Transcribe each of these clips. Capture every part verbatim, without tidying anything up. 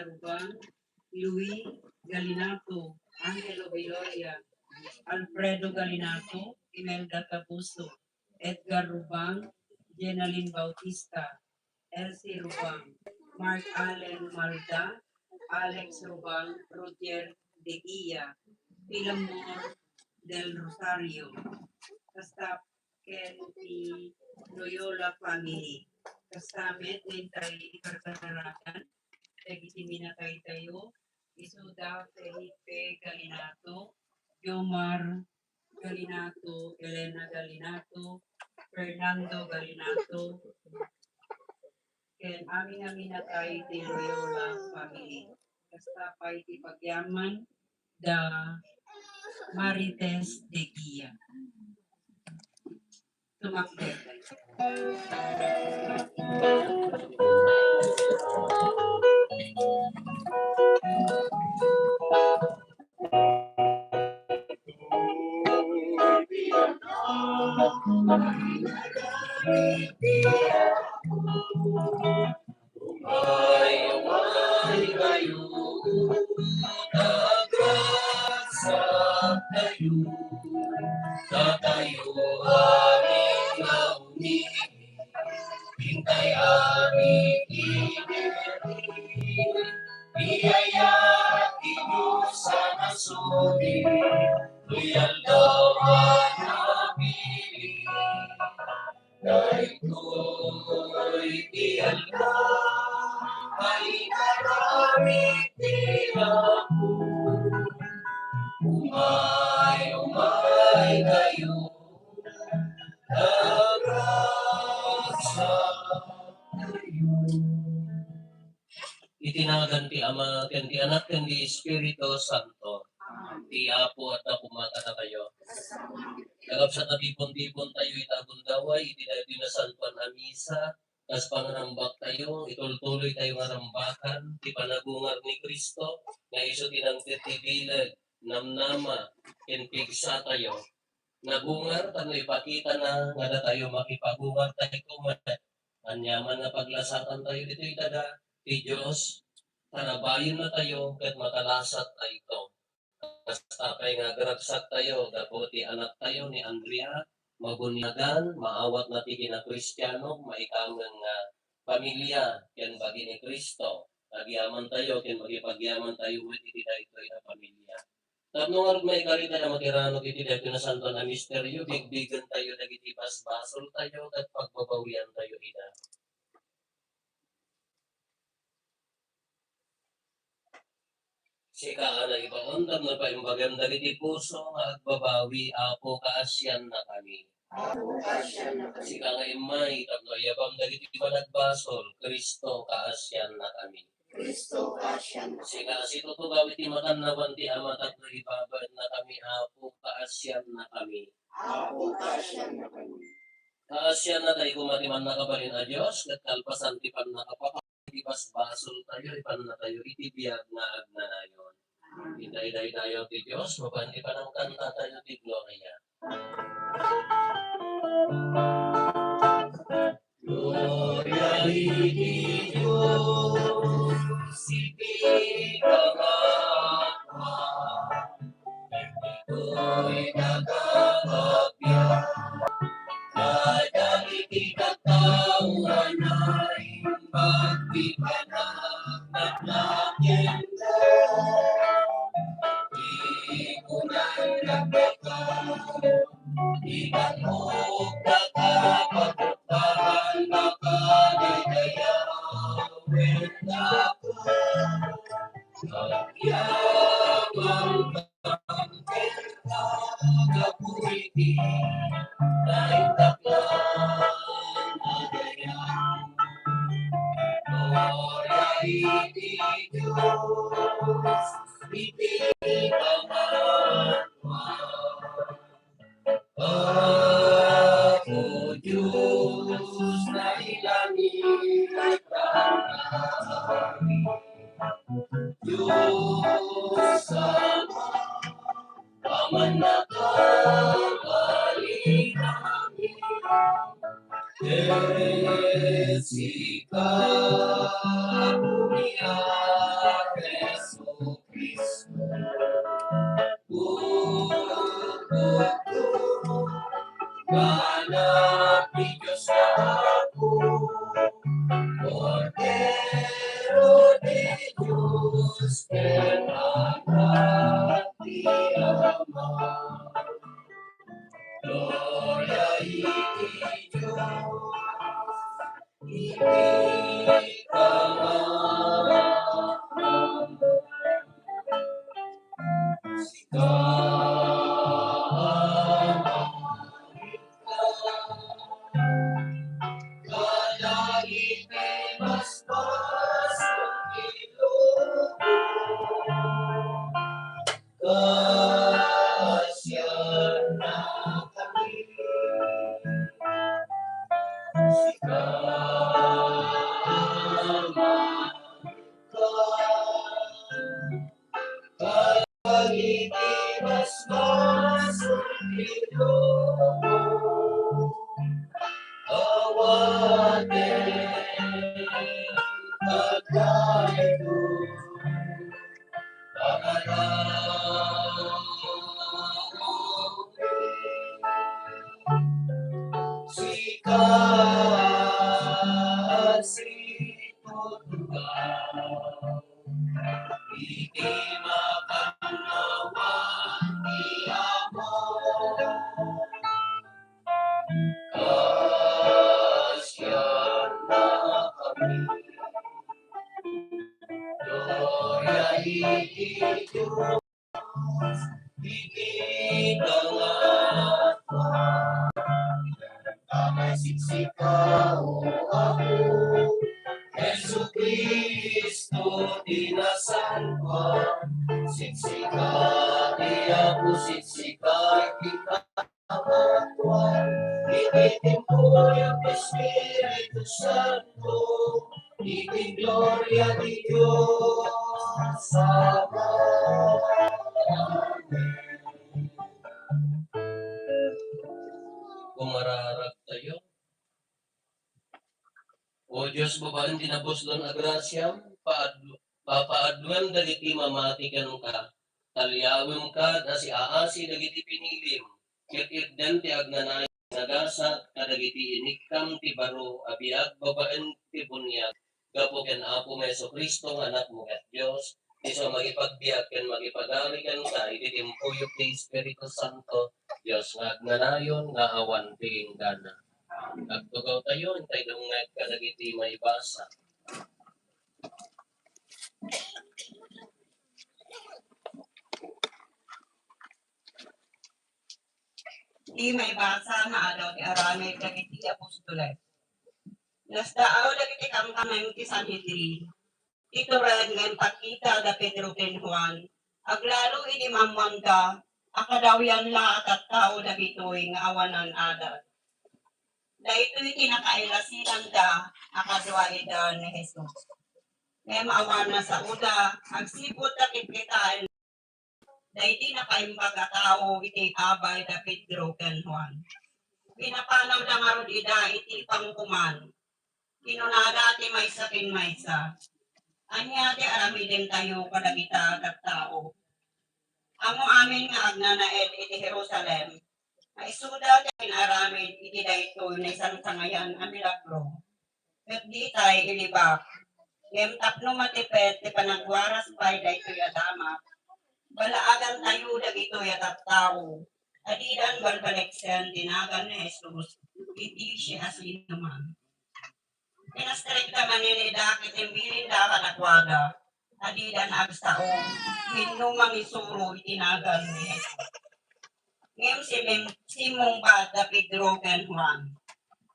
Rubang, Louis Galinato, Angelo Viloria, Alfredo Galinato, Imelda Tabuso, Edgar Rubang, Jenalyn Bautista, Elsie Rubang, Mark Allen Malda, Alex Rubang, Roger De Guia, Filamon del Rosario, kasta ken ti Loyola family. Kasta met, intay ikarkararakan dagiti minataytayo, isuda Felipe Galinato, Jomar Galinato, Elena Galinato, Fernando Galinato, ken amin a minatay ti Loyola family. Kasta pay ti pagyaman da Marites de Guia. Tumakbo. Umay, umay kayo, agragsaktayo, datayo amin nga umili, intay amin ibili. Biyaya ti Dios a nasudi, ti aldaw a napili. Daytoy ti aldaw a inaramid ti Apo. Umay, umay kayo, agragsaktayo. Iti nagan ti Ama, ken ti Anak, ken ti Espiritu Santo. Ti Apo adda koma kadatayo. Kakabsat a tipon-tipontayo ita gundaway iti daytoy nasantoan a misa, kas pangarambaktayo, itultuloytayo nga rambakan ti panagungar ni Cristo, nga isu ti nangted ti bileg, namnama, ken pigsatayo. Nagungar tapno ipakitana nga datayo makipagungartayo met. Aniaman nga paglasatantayo ditoy daga ti Dios, tarabayennatayo ket makalasat daytoy. Kasta pay nga agragsaktayo gapu ti anaktayo ni Andrea, mabuniagan, maawatna ti kinakristiano, maikamen nga pamilia ken bagi ni Cristo. Agyamantayo ken makipagyamantayo met iti daytoy a pamilia. Tapno ngarud, maikarita a makiranog iti daytoy nasantoan a misterio, bigbigentayo dagiti basbasoltayo ket pagbabawiantayo ida. Sika a naibaon tapno paimbagem dagiti puso nga agbabawi, Apo, kaasiannakami. Apo, kaasiannakami. Sika nga immay tapno ayabam dagiti managbasol, Cristo, kaasiannakami. Cristo, kaasiannakami. Sika a situtugaw iti makannawan ti Ama tapno ibabaennakami, Apo, kaasiannakami. Apo, kaasiannakami. Kaasiannatayo koma ti Mannakabalin a Dios, ket kalpasan ti pannakapaka- ti basbasoltayo, ipannatayo iti biag nga agnanayon. Idaydaydayaw ti Dios, mapan ti panangkantatayo ti gloria. Gloria iti Dios, iti kabanatuan. Dagitoy nagkakabiag, kadagiti tattao a naimbag ti panagnaplakenna. Ikunan nagdakam, ibannog daka patuktaran, makadaydayawen daka. Agyaman Gloria iti Dios, iti kabanatuan. Apo Dios, nailangit a Dios Ama, Aman a kabalinamin, ket sika, Apo, Ken anak ti Ama. Gloria iti Dios iti kaanakna. Sika, Ama, kadagiti basbasol ti lubong, kasiannakami. Sika, Ama, kadagiti basbasol ti lubong, awaten kadaytoy a kadawat. Sika a situtugaw iti makannawan ti Ama. Kasiannakami. Gloria iti Dios iti kaanakna. Amen. Siksika, O Apo, Jesu-Cristo ti nasantoan. Siksika ti Apo, siksika ti Kabanatuan, iti timpuyog ti Espiritu Santo, iti gloria ti Dios Ama. Amen. Kumararagtayo. O Dios, babaen ti napuslon a grasiam, paad-, papaadduem dagiti mamati kenka. Talyawem kad a siaasi dagiti pinilim, ket itdem ti agnanayon nga gasat kadagiti inikkam ti baro a biag babaen ti buniag. Gapu ken Apo Jesu-Cristo nga Anakmo ket Dios, isu a mangipagbiag ken mangipagari kenka iti timpuyog ti Espiritu Santo, Dios nga agnanayon nga awan ti inggana. Agtugawtayo, intay dumngeg kadagiti maibasa. Ti maibasa nga Adaw ti Aramid dagiti Apostoles. Nasdaaw dagiti kamkameng ti Sanhedrin. Itured nga impakita da Pedro ken Juan, aglalo idi maammoanda a kadawyan la a tattao dagitoy nga awanan adat. Daytoy ti nakailasilandan a kadua ida ni Jesus. Ngem awan nasaoda, agsipud ta kitkitaen daydi nakaimbag a tao iti abay da Pedro ken Juan. Pinapanawda ngarud ida iti pangukoman. Kinunada ti maysa ken maysa, "Ania ti aramidentayo kadagita a tattao? Ammo amin nga agnanaed iti Jerusalem nga isuda ti agin-aramid iti daytoy naisangsangayan a milagro." Ket ditay ilibak. Ngem tapno matipet ti panagwaras pay daytoy a damag, balaagantayo dagitoy a tattao a didan balbaliksen ti nagan ni Jesus iti siasinoman. Pinastrekda manen ida ket imbilinda kadakuada a didan agsao wenno mangisuro iti nagan ni Jesus. Ngem simim-, simmungbat da Pedro ken Juan,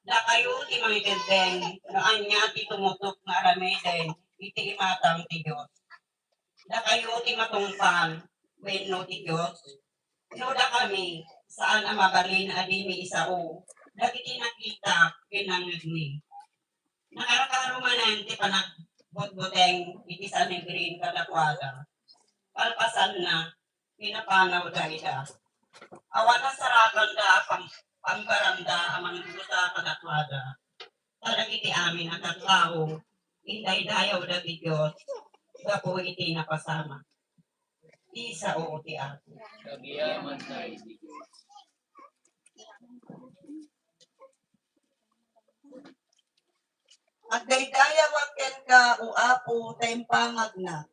"Dakayo ti mangikeddeng no ania ti tumutok nga aramiden iti imatang ti Dios. Dakayo ti matungpal wenno ti Dios. No dakami, saan a mabalin a dimi isao dagiti nakita ken nangngegmi." Nakarkaro manen ti panagbutbuteng iti Sanhedrin kadakuada. Kalpasanna, pinapanawda ida. Awan nasarakanda a pam-, pambaranda a mangdusa kadakuada. Ta dagiti amin a tattao, indaydayawda ti Dios gapu iti napasamak. Ti sao ti Apo. Agyamankami. Agdaydayawak kenka, O Apo, ta impangagnak.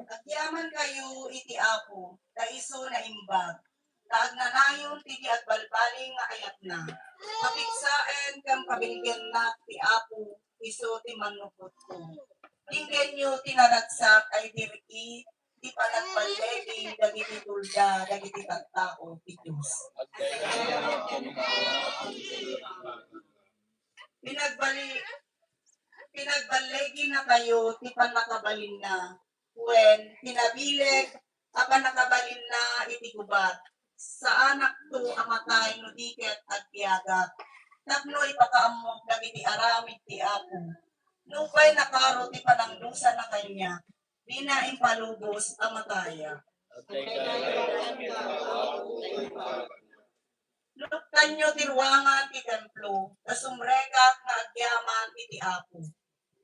Agyamankayo iti Apo, ta isu naimbag, ta agnanayon ti di agbalbaliw nga ayatna. Papigsaen ken pabilgennak ti Apo, isu ti mannupotko. Denggenyo ti naragsak a idirki ti panagballigi dagiti tulda dagiti tattao ti Dios. Pinagbali-, pinagballiginakayo ti pannakabalinna, wen pinabileg a pannakabalinna iti gubat. Saanakto a matay no di ket agbiagak, tapno ipakaammok dagiti aramid ti Apo. Nupay nakaro ti panangdusana kaniak, dina impalubos a mataya. Luktanyo ti ruangan ti templo, ta sumrekak nga agyaman iti Apo.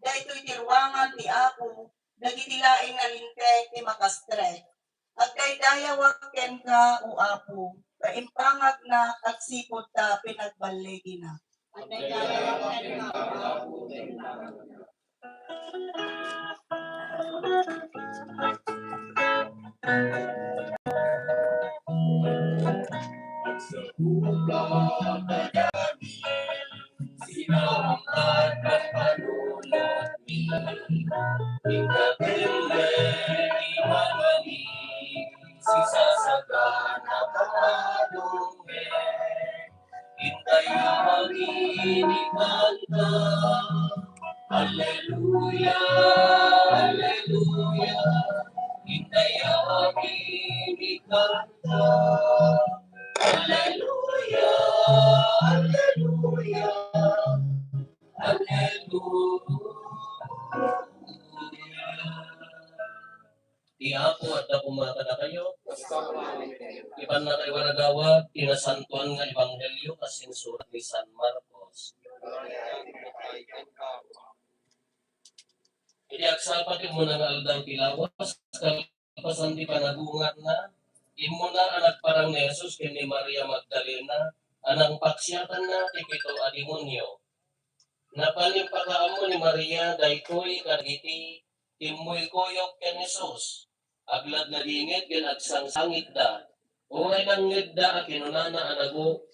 Daytoy ti ruangan ti Apo, dagiti laeng nga linteg ti makastrek. Agdaydayawak kenka, O Apo, ta impangagnak agsipud ta pinagballigina. Agdaydayawak kenka, O Apo, ta impangagnak. Sinaungkat ang panunotmi, ikatelle imangani, sisasagana kamadungek, intay a manginikanta. Alleluia, alleluia, intay a manginikanta. Alleluia, alleluia, alleluia. Ti Apo adda koma kadakayo. Ipannakaiwaragawag ti nasantoan nga ebanghelio kas insurat ni San Marcos. Iti agsapa ti umuna nga aldaw ti lawas, kalpasan ti panagungarna, immuna a nagparang ni Jesus ken ni Maria Magdalena a nangpaksiatanna ti pito a demonio. Napan impakaammo ni Maria daytoy kadagiti immuykuyog ken Jesus. Agladladingit ken agsangsangitda. Uray nangngegda a kinunana a nagu-,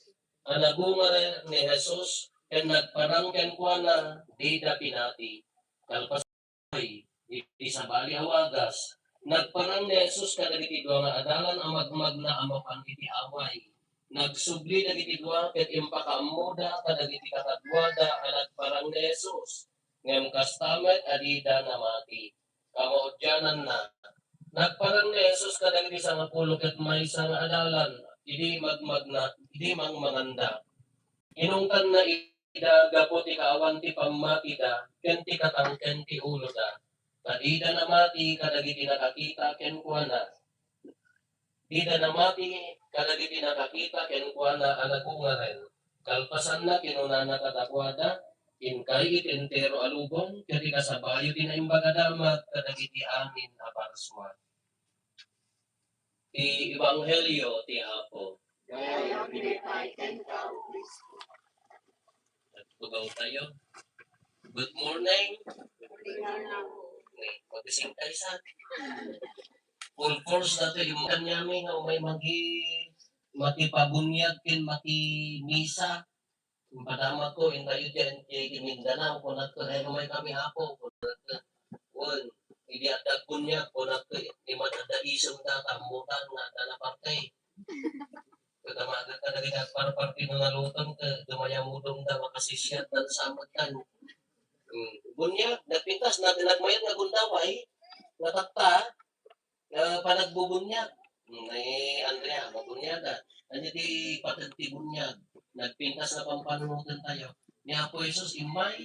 a nagungaren ni Jesus ken nagparang kenkuana, dida pinati. Kalpasan iti sabali a wagas, nagparang ni Jesus kadagiti dua nga adalan a magmagna a mapan iti away. Nagsubli dagiti dua ket impakaammoda kadagiti kakaduada a nagparang ni Jesus, ngem kasta met a dida namati. Kamaudiananna, nagparang ni Jesus kadagiti sangapulo ket maysa nga adalan idi magmagna, idi mangmanganda. Inungtanna ida gapu ti kaawan ti pammatida ken ti katangken ti uloda, ta dida namati kadagiti nakakita kenkuana. Dida namati kadagiti nakakita kenkuana a nagungaren. Kalpasanna, kinunana kadakuada, "Inkay iti entero a lubong ket ikasabayo ti Naimbag a Damag kadagiti amin a parsua." Ti Ebanghelio ti Apo. Kaya pinipay kenka, O Kristo. Nagtugaw tayo. Good morning. Morning, anak. Magising tayo sa full force na to. Yung kanyami nga umay magi-, makipabunyag ken makimisa. Impadamagko, intayo diyan, ti, ti Mindanao, kunakto, "Ay, umay kami, Apo," kunakto. Wen, idi adda agbunyag, kunakto, "Ni man adda isem da, tammutan nga adda na parte." Kadamagan ka dagiti agparpar ti nanalutong, ka dumayamudong da, makasisiat da, samet da. Hmm, bunyag, nagpintas, nag-, nagmayat nga gundaway, natatta, eh, panagbubunyag. Hmm, ni Andrea, mabunyagan. Ania ti pateg ti bunyag? Nagpintas nga pampanunoten tayo. Ni Apo Jesus, immay,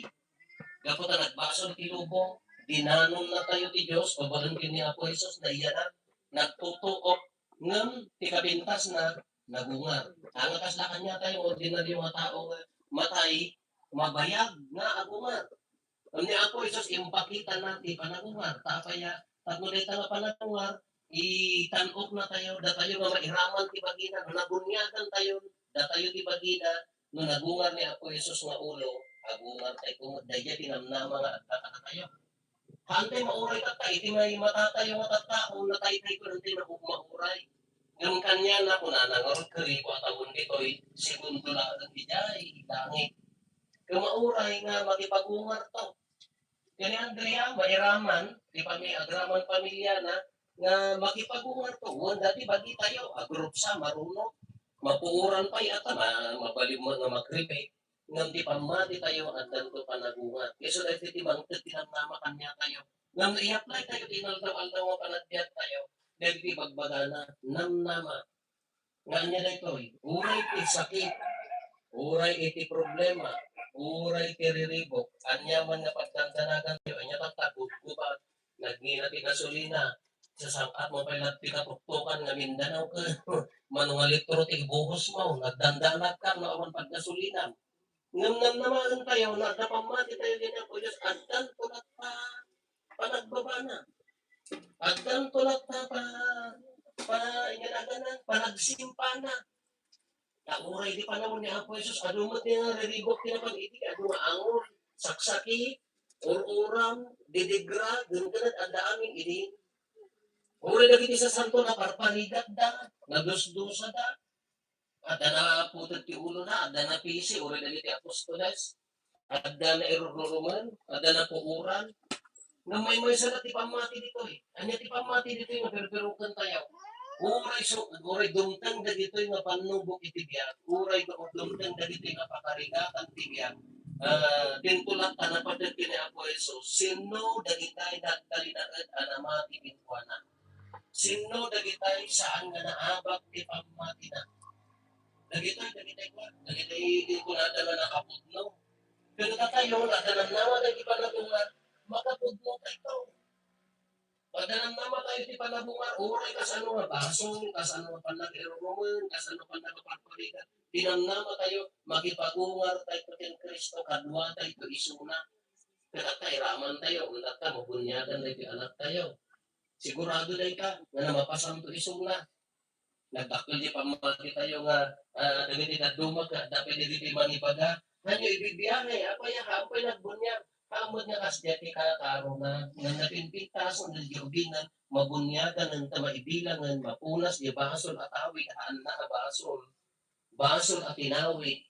gapu ta nagbasol ti lubong, dinanon na tayo ti Dios, pabalin ken ni Apo Jesus, naiyanan, nagtutuok, ngem ti kapintasna, nagungar. Anga kasla kaniatayo nga ordinaryo nga tao nga matay, mabayag nga agungar. Ngem ni Apo Jesus, impakitana ti panagungar. Ta apay a, tapno dayta nga panagungar, itan-ok natayo, datayo nga mairaman ti bagina, no nabuniagan tayo, datayo ti bagina, no nagungar ni Apo Jesus nga ulo, agungartayto met daydiay ti namnama nga adda kadatayo. Haantay mauray tatta, iti may matatayo nga tattao, nataytayko daytoy na mauray. Ngem kaniana, kunana, ngarud, karibo a tawen ditoy, segundo laeng idiay langit. Ket mauray nga makipagungarto. Ken ni Andrea, mairaman, ti pami-, agraman pamiliana, nga makipagungarto. Wen dati bagitayo, agrupsa, marunong. Mapuoran pay ata, ma-, mabalin met nga magripit. Ngem ti pammatitayo, addanto panagungar. Isu daytoy ti mangted ti namnama kaniatayo. Ngem i-apply tayo ti inaldaw-aldaw nga panagbiagtayo. Daytoy ti ibagbagana, namnama. Nga ania daytoy? Uray ti sakit, uray iti problema, uray ti riribuk, ania man nga pagdandanagantayo, ania tatta, gubgubat, nagngina ti gasolina, sasang-at mo pay laeng ti katuktokan nga Mindanao ket mano nga litro ti ibuhosmo, nagdandanagka no awan paggasolinam. Ngem namnamaentayo no adda pammatitayo ken ni Apo Dios, addanto latta panagbabana. Addanto latta pa, pa, inanagana, panagsimpana. Ta uray di panawen ni Apo Jesus, adu met nga riribuk ti napan idi, adu nga angor, saksakit, ur-uram, didigra, genggened, adda amin idi. Uray dagiti sasanto, naparparigatda, nadusdusada, adda naputed ti ulona, adda napisi, uray dagiti apostoles, adda nairururumen, adda napuoran. Ngem maymaysa ti pammati ditoy. Ania ti pammati ditoy nga perperukentayo? Uray su-, uray dumteng dagitoy nga pannubok iti biag, uray du-, dumteng dagitoy nga pakarigatan ti biag, ah, dinto latta napadet ken ni Apo Jesus, "Sinno dagitay nagtalinaed a namati kenkuana? Sinno dagitay saan nga naabak ti pammatina?" Dagitoy, dagitoy kua, dagitoy kunada nga nakapudno. Pero datayo, adda namnama dagiti panagungar, makapudno tayo. Adda namnama tayo ti panagungar, uray kasano nga basol, kasano nga pannakairurumen, kasano pannakaparparigat. Ti namnama tayo, makipagungar tayo ken Cristo, kadua tayo isuna. Ket adda iraman tayo, undatta mabuniagan dagiti anak tayo. Sigurado dayta, nga mapasanto isuna. Nagdakkel ti pammati tayo nga, ah, dagiti dadduma ket adda pay dagiti mangibaga, "Ania ibibiangay, apay a, haan pay nagbuniag?" Haan met nga kasdiay ti kakarona, nga napinpintasen dagiti ugingan, mabuniagan, ta maibilangen, mapunas ti basol a tawid, haanna a basol. Basol a tinawid.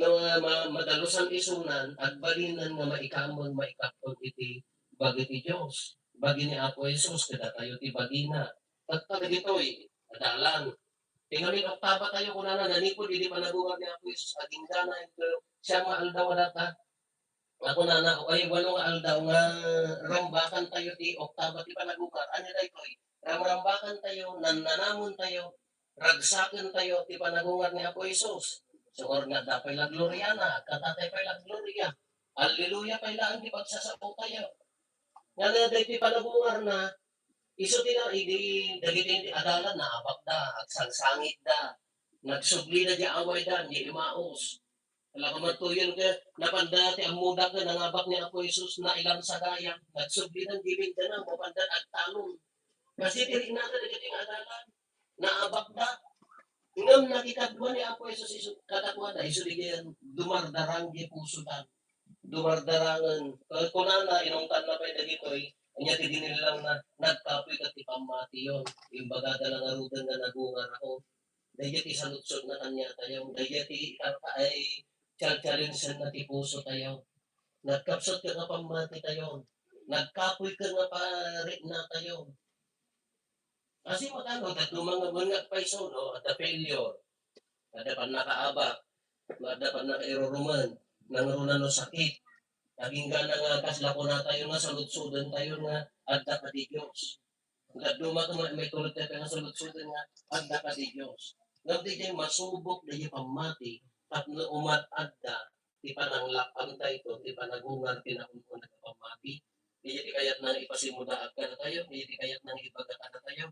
No, ma-, madalusan isunan, agbalinen nga maikameng, maikapeg iti bagi ti Dios, bagi ni Apo Jesus, kadatayo ti bagina. Tatta dagitoy, adalan. Ti ngamin oktaba tayo, kunana, nanipud idi panagungar ni Apo Jesus, agingga na iti siam nga aldaw a data. Nga kunana, ay, walo nga aldaw nga rambakan tayo ti oktaba ti panagungar. Ania daytoy? Ramrambakan tayo, nannanamen tayo, ragsaken tayo ti panagungar ni Apo Jesus. Suor nga adda pay la gloriana, agkatatay pay la gloria. Alleluia pay laeng ti pagsasao tayo. Nga na daytoy panagungarna, isu ti na, idi, dagiti adalan, naabakda, agsangsangitda, nagsublida di awayda, di Emmaus. Ala, kamantuyon ket napanda ti ammoda ket nangabak ni Apo Jesus, nailan sagayam, nagsublidan di bintana, mapanda agtalon. Kasi ti ringnada dagiti nga adalan, naabakda. Ngem nakikadua ni Apo Jesus isu kadakuada, isu di dumardarang di pusoda. Dumardarangen. Ket kunana, inungtanna pay dagitoy, ania ti ginillangna, nagkapuy ket ti pammatiyon. Imbagada la ngaruden nga nagungar ako. Daydiay ti saludsodna kaniatayo. Daydiay ti ikarka-, ay, chalchalensenna ti pusotayo. Nagkapsut ket nga pammatitayo. Nagkapuy ket nga pariknatayo. Kasi makano, dadduma nga wen nga agpayso, no? Adda failure. Adda pannakaabak. Adda pannakairurumen. Nangruna no sakit. Agingga na nga kasla kunatayo nga saludsodentayo nga adda kadi Dios. Dadduma ket ma-, maitulod tayo nga saludsodentayo nga adda kadi Dios. Ngem daydiay masubok daydiay pammati tapno umat-adda ti pananglak-amtayto ti panagungar ti naun-una nga pammati. Daydiay ti kayatna nga ipasimudaag kadatayo, daydiay ti kayatna nga ibaga kadatayo.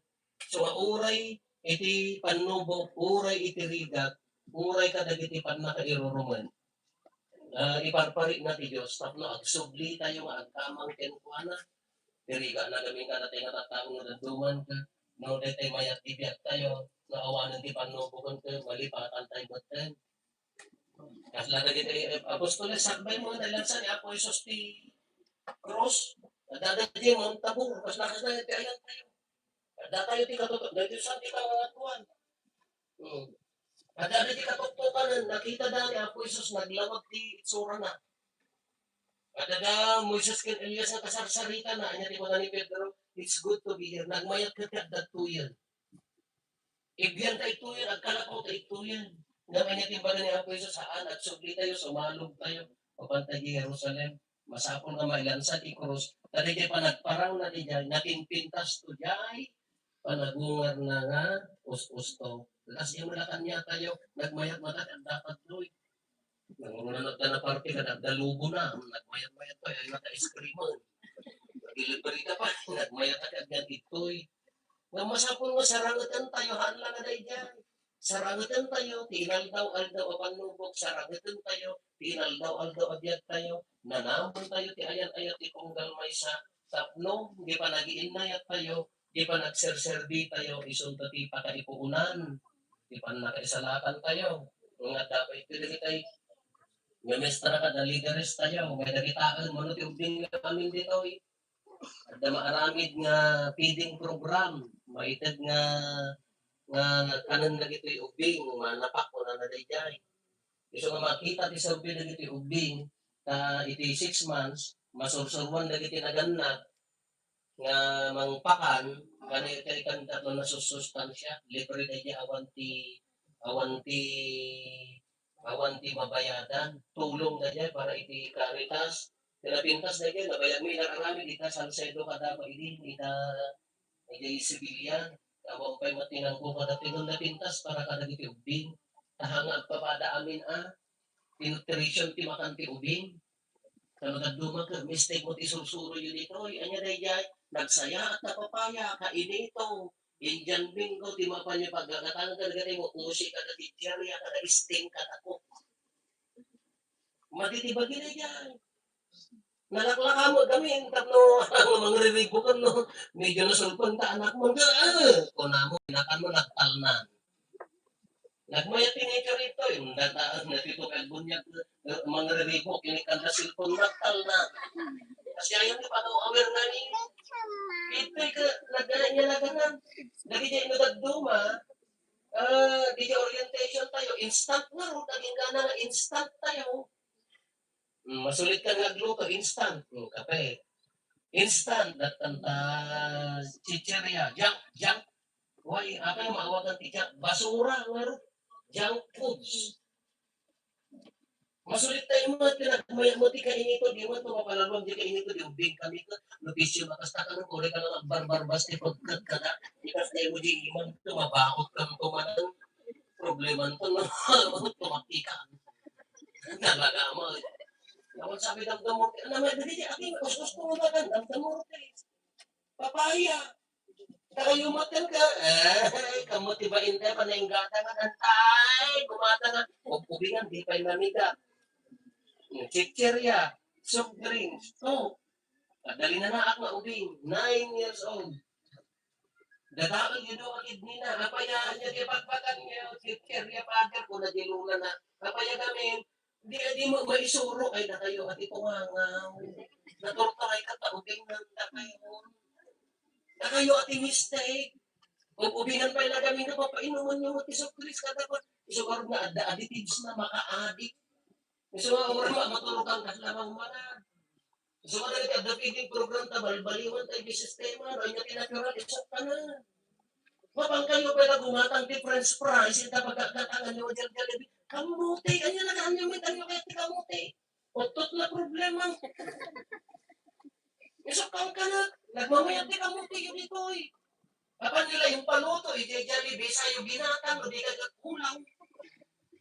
So, nga uray iti pannubok, uray iti rigat, uray kadagiti pannakairurumen, ah, iparparikna ti Dios tapno agsubli tayo nga agkamang kenkuana. Ti rigana gamin kadatayo nga tattao nga dadduma ket no daytoy mayat ti biag tayo, no awanen ti pannuboken ket malipatan tayo metten. Kasla dagiti apostoles, sakbay mo, nailansa ni Apo Jesus ti krus. Adda dagiti Mount Tabor, kasla, kasla ti ayantayo. Adda tayo ti katutukan, dagiti saan ti kaangaduan. Hmm. Adda dagiti katuktukanan, nakita da ni Apo Jesus, naglawag ti itsurana. Adda da Moises ken Elias nga kasarsaritana, ania ti kuna ni Pedro, "It's good to be here." Nagmayat ket adda tuyen. Ibbian ta ituyen, agkalapaw ta ituyen. Ngem ania ti imbaga ni Apo Jesus, haan, agsubli tayo, sumalog tayo, papan tayo Jerusalem. Masapul nga mailansa ti krus. Ta daydiay panagparangna diay, nakinpintas to diay panagungarna nga us-usto. Las, diay malakan niya tayo, nagmayat-mayat, ang dapat doy. Nangurunan na ta na parte, kada adda lubona, nagmayat-mayat pa, ay, naka-ice cream, eh. Nagilibrita pa, nagmayat ka, agyan itoy. Nga masapul nga sarangeten tayo, haan lang nga daydiay. Sarangeten tayo, ti inaldaw-aldaw a pannubok, sarangeten tayo, ti inaldaw-aldaw a biag tayo, nanamon tayo, ti ayan-ayat, ti tunggal maysa, tapno, di pa nagiinnayat tayo, di pa nagserserbi tayo, isunto ti pakaipuonan, di pa nakaisalakan tayo, nga dapat iti dagitay, nga mestra kada lideres tayo, nga dagitaen, mano ti ubing nga amin ditoy, Adda maaramid nga feeding program, maited nga, nga kanen dagitoy ubbing, manapak, kunana daydiay. Isu nga makita ti serbi dagitoy ubbing, ta iti six months, masursuruan dagiti nagannad nga mangpakan, kani iti kanitatlo nga susustansia, libre daydiay awan ti, awan ti, awan ti mabayadan, tulong daydiay para iti Caritas, Ti napintas daydiay, nabayag mi inar-aramid ita Salcedo kada maidi, ita, idiay Sevilla. Awan pay matinangko kada ti napintas para kadagiti ubbing. Taha nga agpapada amin a, ti nutrition ti makan ti ubing. Kano dadduma ket mistake mo ti sursuro yu ditoy. Ania daydiay, nagsayaat a papaya, kainito. Indian mango, ti mapan yu paggagatangan kadagiti mo, usi kada chicheria, kada sting, kada coke. Madi ti bagina diay. Nalaklaka met gamin tapno mangriribuk no. Medyo nasulpon ta anak mo nga, eh, kunam mo, inakan mo, nagtalnan. Nagmayat ti nature ito, yung data, natito kay bunyag, eh, mangriribuk, inikanda cellphone, nagtalnan. Kasi ayaw ni panaw aware na ni. Ito ka, nagdala niya na ganan. Dagiti ino dadduma, ah, dagiti orientation tayo, instant nga ro, naging gana nga instant tayo. Mm, masulit ka nga agluto, instant. Mm, kape. Instant, dattan ta chicheria, junk, junk. Why, apa yung maawagan ti junk? Basura, nga ro. Junk foods. Masulit tayo mo, pinagmaya mo, ti kainito, di mo, ito, mapalaluan, di kainito, di ubing kami ka, lupisyo, makasta ka, nung kore ka lang, barbarbas, ti pagkat ka na, ikas tayo mo, di iman, ito, mabakot ka, ito, manang, problema, ito, no, tumakti ka. Talaga mo, eh. Ako sabi ng gamot, ano, may, dali, ati, gusto mo ba, ang gamot, eh. Papaya. Tayo matan ka. Eh, kamu ti ba hindi pa nainggata nga antay, gumata nga. O, ubingan, di pa yung namiga. Chicheria, soft drinks, Coke. Kadali na naak nga ubing, nine years old. Dadaon yun ang kidney na. Apayaan niya, di pagpakan niya, chicheria, father, kung nagiluna na. Apaya gamin, Di, di mo maisuro kay nakayo ati tungangaw. Naturturay ka ta, ubing nang nakayo. Nakayo ati mistake. Ug ubingan pay nagamin nga papainuman niyo ti soft drinks kada pa. Isu nga adda additives na makaadik. Isu nga oras ma-, maturukan ka lamang mana. Isu nga dagiti adda feeding program ta balbaliwan tayo di sistema, no? Anya ti natural, isok ka na. Mapangkayo pay la gumatang ti french fries, ita pagkakatangan niyo, Jollibee. Kamote, anya na, anya met, anya kaya ti kamote? Uttot la problema. Isok ka na, nagmamayat ti kamote, yun itoy. Apan nila yung paluto, iti Jollibee, sayo ginatang, o di ka gagkulaw.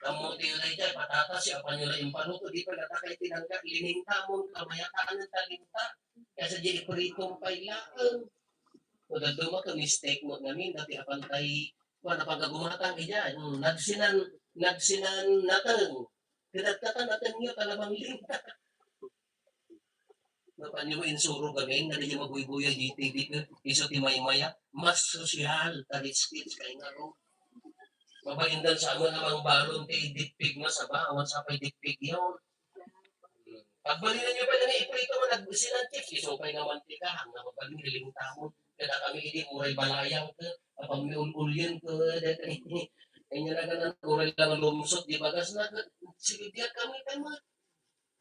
Kamote yun ay dyan, patatas, yung apan nila yung paluto, di pa natakay tinangka, liningka mo, kamayataan ng talinta. Kaya sa di iprito pay laeng. Kung daduma ka mistake mo ngamin, dati apantay, kuwan, apang kagumatang iya, hmm, nagsinan, nagsinan nateng. Kadagkatan nateng niyo, talamang linta. Napan niyo insuro kami, nga di niyo maguyguya di T V ko, iso ti maymaya, mas sosyal, ta rich kids, kay nga ro. Mabaindan sa amin a mangbalon ti dipig na saba, awan sa pay dipig yaw. Pagbalinanyo pay nga iprito nga nagsinan chips, isu pay nga mantika, nga mabalin, lilimtamon. Kada kami idi, uray balayang ka, apang mi ul-ulyan ka, dati. Kanya na ganan, uray lang lumsot, di bagas na, sige, diyan kami, kami.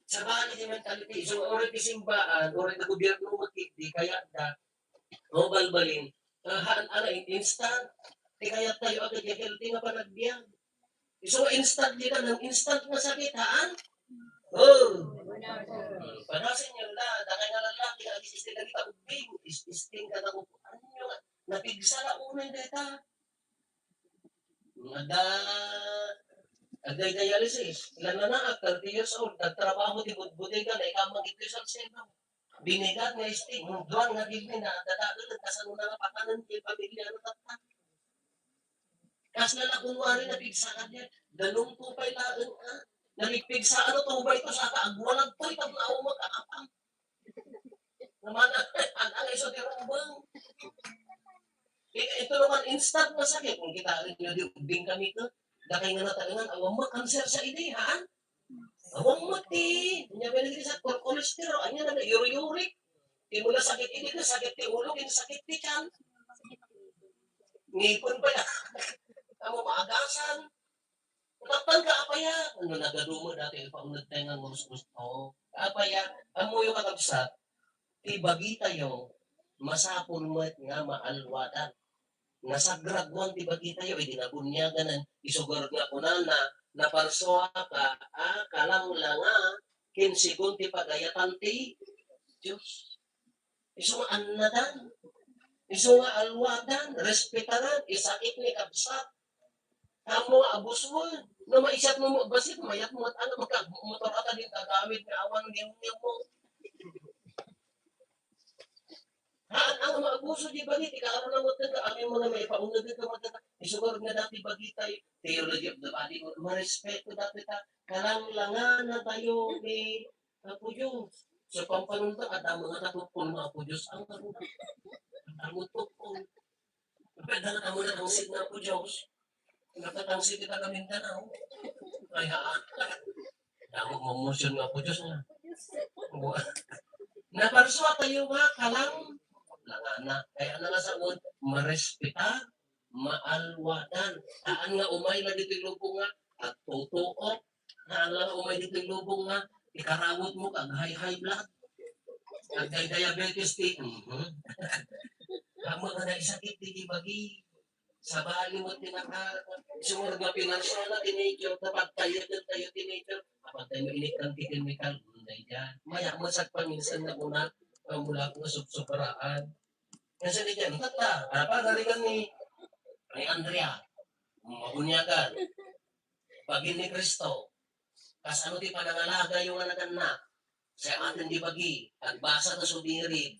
Sabali di mentality. So, uray ti simbaan, uray ti gobyerno, makit, di kaya da. O, balbalin. Ah, haan, ala, in-, instant. Ti kayat tayo agad yung healthy nga panagbiag. So, instant di ka ng instant nga sakit, haan? Oh. Hmm, panasin yun na. Dakay nga lalaki, ang isisting na kita, ubing. Is-, isting ka na, ano nga? Napigsa na unay deta. Ada, ada dialysis. Ilan na na, thirty years old. Nagtrabaho ti budbudega, na ikamang ito sa seno. Binigat nga isting, duan nga gilmi na, dadagel, kasano na nga pakanan, ti pamilya, ano, tatta. Kas na la kunwari, napigsa ka niya, dalung tupay laeng, ah. Nalipigsa, ano, tubay to, saka agwalag to, itag na umag, akapang. Naman, ang, ang iso ti rumbeng. I-, ito naman, instant na sakit. Kung kita rin nyo, di ubing kami ko. Dakay nga nataengan, awan mo, cancer sa idi, ha? Awan mo, ti. Nya, may nagkita sa cholesterol, anya na, uric. Di mo na sakit idi, sakit ti ulo, sakit ti tiyan. Ngipon pa yan. Amo, maagasan. Taptan ka, apaya. Ano, nagadumo dati, ipaunod tayo nga ngurus-ngurus. Oo. Apaya, amuyo kakabsat, ti bagitayo, masapul met nga maalwadan. Nasagraguan ti bagitayo, idi nabuniaganan, isugar nga kunana, naparsua ka, a, kalanglanga, ken segun ti pagayatan ti Dios. Isu nga annadan. Isu nga alwadan, respetaran, isakit ni kabsat. Ammo nga abusuan. No maisiat mo mo basit, mayat mo at ano, magkagmotor ata din kagawid nga awan ngem-ngem mo. Haan, ang maabuso di bagi, ti kaaro na mo taga, amin mo na may paunod ka magkata, isugar nga dati bagitay, theology of the body, marespeto dati ta, kalanglangana tayo ni Apo Dios. So, pampanunta, adda mga katupon nga Apo Dios, ang karuga. Ang karuga. Pwede na kamo na ang sign nga Apo Dios. Nakatangsit kita ka Mindanao. Ay, ha? Damo mo motion nga Apo Dios nga. Naparsua tayo nga kalang langana. Kaya na nga sa marespetar, maalwadan. Haan nga umay na ditoy lubong nga agtutuok. Haan nga umay ditoy lubong nga ikarawot mo kag high, high blood. Kag diabetes ti, mhm. Amo nga naisakit ti bagi. Sabali mo tinaka. Sumurga pinarsuana ti nature, kapag tayo din tayo ti nature, kapag tayo inikang ti chemical, unday dyan. Maya mo sa paminsan na una, ang mula ko subsobraan. Kasi di dyan, tata, apa, narigan ni, ni Andrea, mabunyagan, pagin ni Kristo, kas ano ti panangalagayo nga naganna, sa atin di bagi, agbasa na subirid,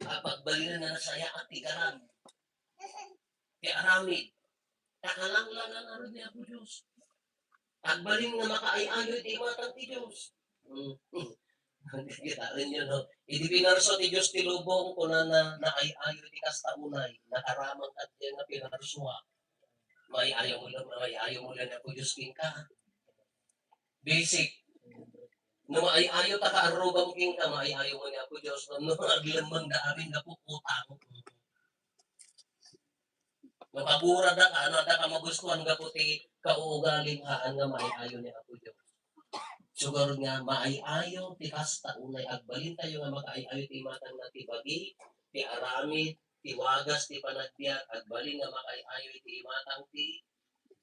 apagbalin na nasaya at tigaran, ti aramid, takalanglangan arud ni Apo Dios. Agbalin nga makaay-ayo iti imatang ti Dios. Hmm. Kita rin yun, no? Idi pinarso ti Dios ti lubong, kunana, naay-ayo ti kasta unay, nakaramang kadya nga pinarsoa. Maay-ayo mo lang, maay-ayo mo lang Apo Dios kenka. Basic. No maay-ayo ta kaarrubam kenka, maay-ayo mo ni Apo Dios. No, no, aglemmeng da amin, napuputang. Mapagura da ka, ano, da ka magustuhan gapu ti kauugaling haan nga maay-ayo ni Apo Dios. Sugarod nga maay-ayo ti kasta, unay agbalin tayo nga makaay-ayo ti imatang na ti bagi, ti aramid, ti wagas, ti panagbiag, agbalin nga makaay-ayo ti imatang ti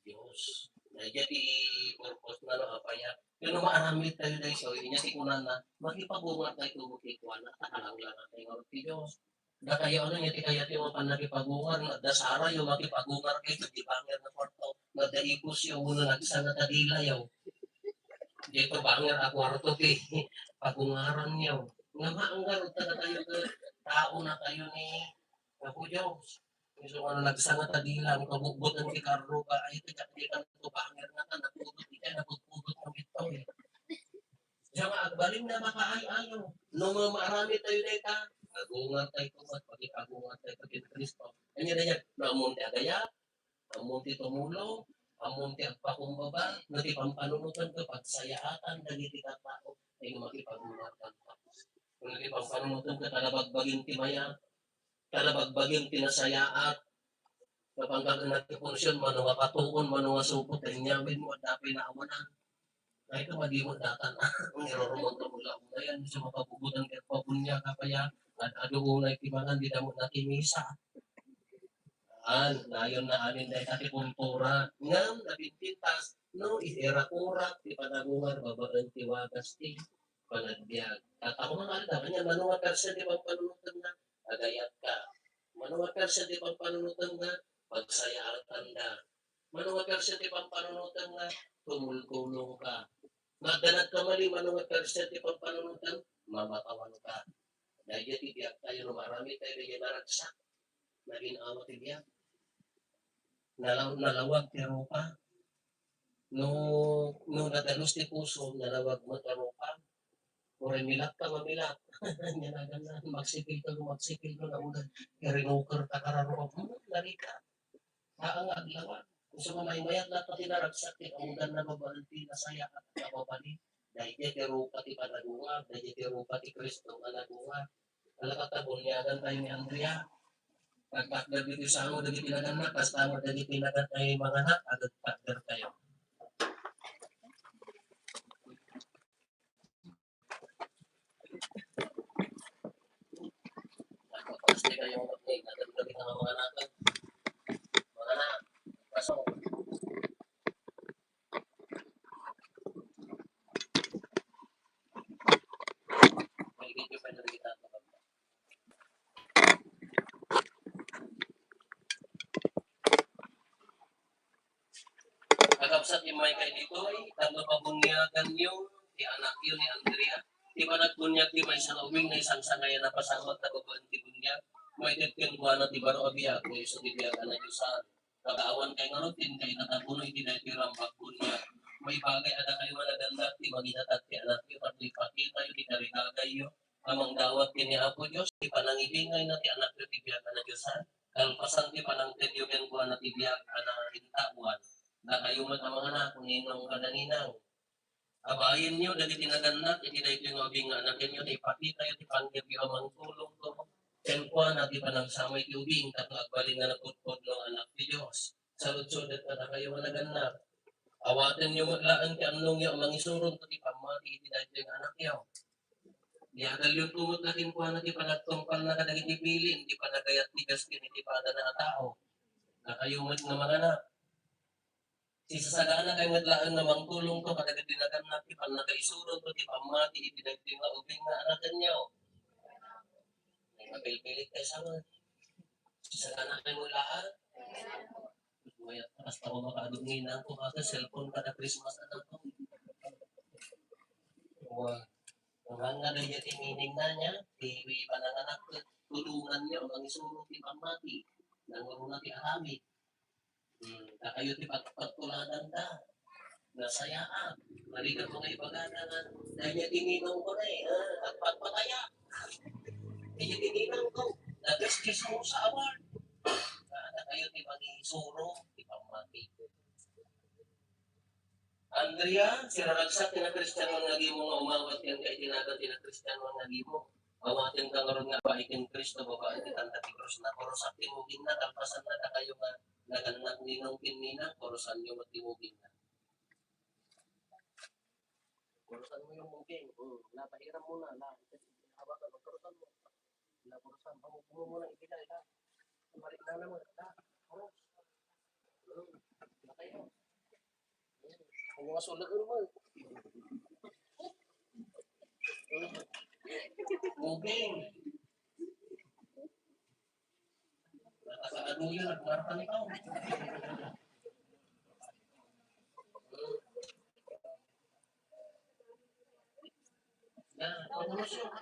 Dios. Daydiay ti purpose na no, apaya. Pero maaramid tayo daytoy, inya ti kunana, makipagungar tayo tubo ti kuana, ta kalanglangan tayo nga ti Dios. Dakayo, ano, nya ti kayat yo mapan nakipagungar, no adda sara yo, makipagungar kayo, di banger nga kwarto, no adda ipos yo, wenno nagsanga ta dila yo. Dito banger a kwarto, ti pagungaran yo. Nga maanggar, taga tayo, tao na tayo ni Apo Dios. Isu nga nagsanga ta dila, no kabubutan ti karro ka, ay, ti diak di kanto banger nga ta, napudot, di ka napudpudot ng ito, eh. Diyan nga agbalin na makaay-ayo. No ma-, maaramid tayo dayta, agungar tayo to, at pakipagungar tayo to ken Kristo. Anya na yan? No ammom ti agayat, ammom ti tumulong, Ammom ti agpakumbaba, no ti pampanunotenka, pagsayaatan dagiti tattao, ay no makipagmuna kenka. No ti pampanunotenka, talabagbagim ti mayat, talabagbagim ti nasayaat, Napangkagnak ti punsion, mano nga patuon, mano nga supot, ta inyawidmo, adda pay naawanan. Ay, ka, madimot datan. Ang irurumot ko la, unayan, sa mapabubutan ket pabunyaga pay, ad-adu unay ti mangan, di damo na ti misa. An, nayon na amin dayta ti kultura. Ngem, napintintas, no, iti rakurak, ti panagungar, babaen ti wagas, ti panagbiag. At ako nga aldaw, kanya, mano nga persen ti pampanunotenna? Agayatka. Mano nga persen ti pampanunotenna? Pagsayaatanda. Mano nga persen ti pampanunotenna? Tumultulongka. Nga adda nagkamali, mano nga persen ti pampanunoten? Mamatawanka. Daydiay ti biagtayo no maaramidtayo daydiay naragsak. Nagin-awa ti biag. Nalaw-, nalawag ti rupa. No, no nadalus ti puso, nalawag met a rupa. Uray milak ka, mamilak. Ania naganna, magsipil ka, magsipil ka, naudan. Irinuker ta kararuam. Hmm, narika. Haan nga aglawag. Isu nga maymayat latta ti naragsak, ti kaundanna babaen ti nasayaat a kababalin. Daydiay ti rupa ti panagungar, daydiay ti rupa ti Cristo nga nagungar. Alakat ta buniagan tayo ni Andrea. Nagtakder diti sango dagiti nagannak, kasta met dagiti nagan-, ay, manganak, agtakder tayo. Pasti kayo, eh, nagagawin ang mga anak. Mga anak, pasok. May video pa na rin. Kakabsat, immay kay ditoy, tapno pabuniaganyo ti anakyo ni Andrea. Ti panagbunyag ti maysa nga ubing, naisangsangayan a pasamak ta babaen ti buniag. Maited kenkuana ti baro a biag, nga isu ti biag a nadiosan. Kagaawan kay ngarud, ti kaitatapuno iti daytoy rambag buniag. Maibagay a dakayo nga nagannak ti mangidatag ti anakyo, tapno ipakitayo ti karigagayyo a mangdawat ken ni Apo Dios, ti panangibingayna ti anakyo ti biag a nadiosan, kalpasan ti panangtedyo kenkuana ti biag a naintawan. Dakayo met a manganak, ninong kada ninang. Abayenyo dagiti nagannak iti daytoy nga ubing nga anakenyo, ta ipakitayo ti panggepyo a mangtulongto kenkuana ti panagsamay ti ubing tapno agbalin nga napudpudno nga anak ti Dios. Saludsodek kadakayo nga nagannak. Awatenyo met laeng ti annongyo a mangisuro iti pammati iti daytoy nga anakyo. Iadalyon met la kenkuana ti panagtungpalna kadagiti bilin ti panagayat ti Dios ken iti padana a tao. Dakayo met nga manganak. Sisasagana kay met laeng nga mangtulongto kadagiti nagannak ti pannakaisuro ti pammati iti daytoy nga ubing nga anakenyo. Napilpilit kay sama. Sisagana kay mo laeng. Mayat, basta ko makaadong ninang ko, kasi cellphone kada Christmas na lang ko. Wa. Ang nga na niya tinining na niya, di, di pananganak ko, tulungan niya, ang isuro ti pamati, nanguruna ti aramid. Hmm, dakayo ti pagpagtuladan da. Nasayaan. Maligat ko nga ibaga na nga, dahil niya tininong ko na eh, ah, agpagpataya. Dahil niya tininong ko, nagkaskas mo sa award. Ah, dakayo ti mangisuro, ti pamati. Andrea, siraragsak ti nakristianon nga agimo nga umawat ken kaitinagan ti nakristianon nga agimo. Awatenka ngarud nga babaen ken Cristo, babaen ti tanda ti krusna. Purosak ti mugingna, kalpasanna, dakayo nga nagannak ninong ken ninang, purosanyo met ti mugingna. Purosanmo yung muging. Hmm, napahiram mo na, na, hawakan mo, purosanmo. Napurusan, amo, amo mo nang ibinay na. Mari na naman, ha? Purus. Hmm. Matay mo. Hmm. Ang mga sulag mo. Hmm. Moving. Nakakaano yun, nagmarka nito. Hmm. Na, purus yun.